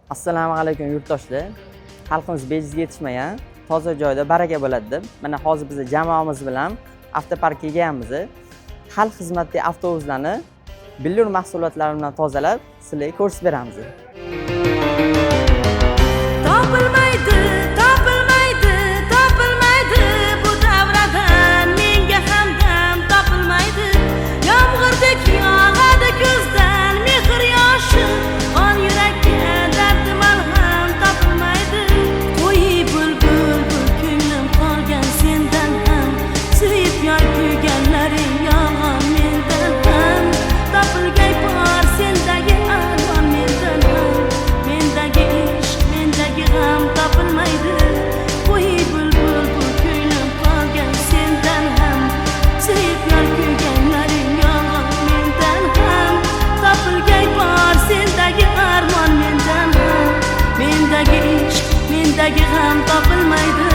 Assalomu alaykum, yurtdoshlar. Xalqimiz bejizga yetishmagan, toza joyda baraka bo'ladi deb. Mana hozir biz jamoamiz bilan avtoparkka kelganmiz. Xalq xizmatidagi avtobuslarni Billur mahsulotlari bilan tozalab, sizlarga ko'rsatib beramiz. Topilmaydi, topilmaydi, topilmaydi bu davradan menga hamdam topilmaydi. Yomg'irdek yog'adi ko'zdan mehr yoshi, qon yurakka dardi malham topilmaydi. Qo'y bulbul, bu ko'nglim qolgan sendan ham, suyib yor kuyganlaring yolg'on mendan ham. Topilgay bor sendagi armon mendan ham, mendagi ishq, mendagi g'am topilmaydi. Qo'y bulbul, bu ko'nglim qolgan sendan ham, suyib yor kuyganlaring yolg'on mendan ham. Topilgay bor sendagi armon mendan ham, mendagi ishq, mendagi g'am topilmaydi.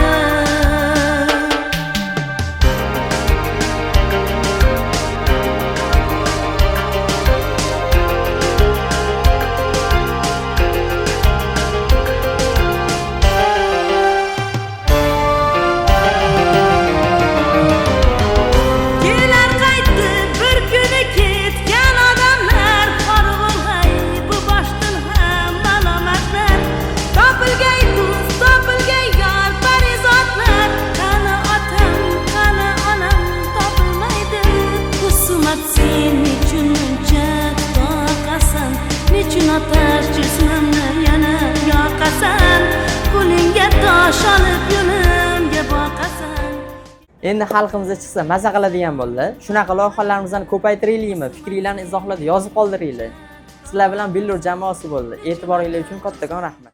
Kelar qaytib bir kuni ketgan odamlar, xor bo'lg'ay bu boshdan ham malomatlar. Topilgay do'st, topilgay yor, parizodlar. Qani otam, qani onam topilmaydi. Husumat sen nechun muncha qoqasan, nechun otash jismimni yana yoqasan, qo'lingga tosh olib yo'limga boqasan. Endi xalqimizda chiqsa maza qiladigan bo'ldi. Shunaqa loyihalarimizni ko'paytiraylikmi? Fikringlarni izohlarda yozib qoldiringlar. Sizlar bilan Billur jamoasi bo'ldi. E'tiboringlar uchun kattakon rahmat.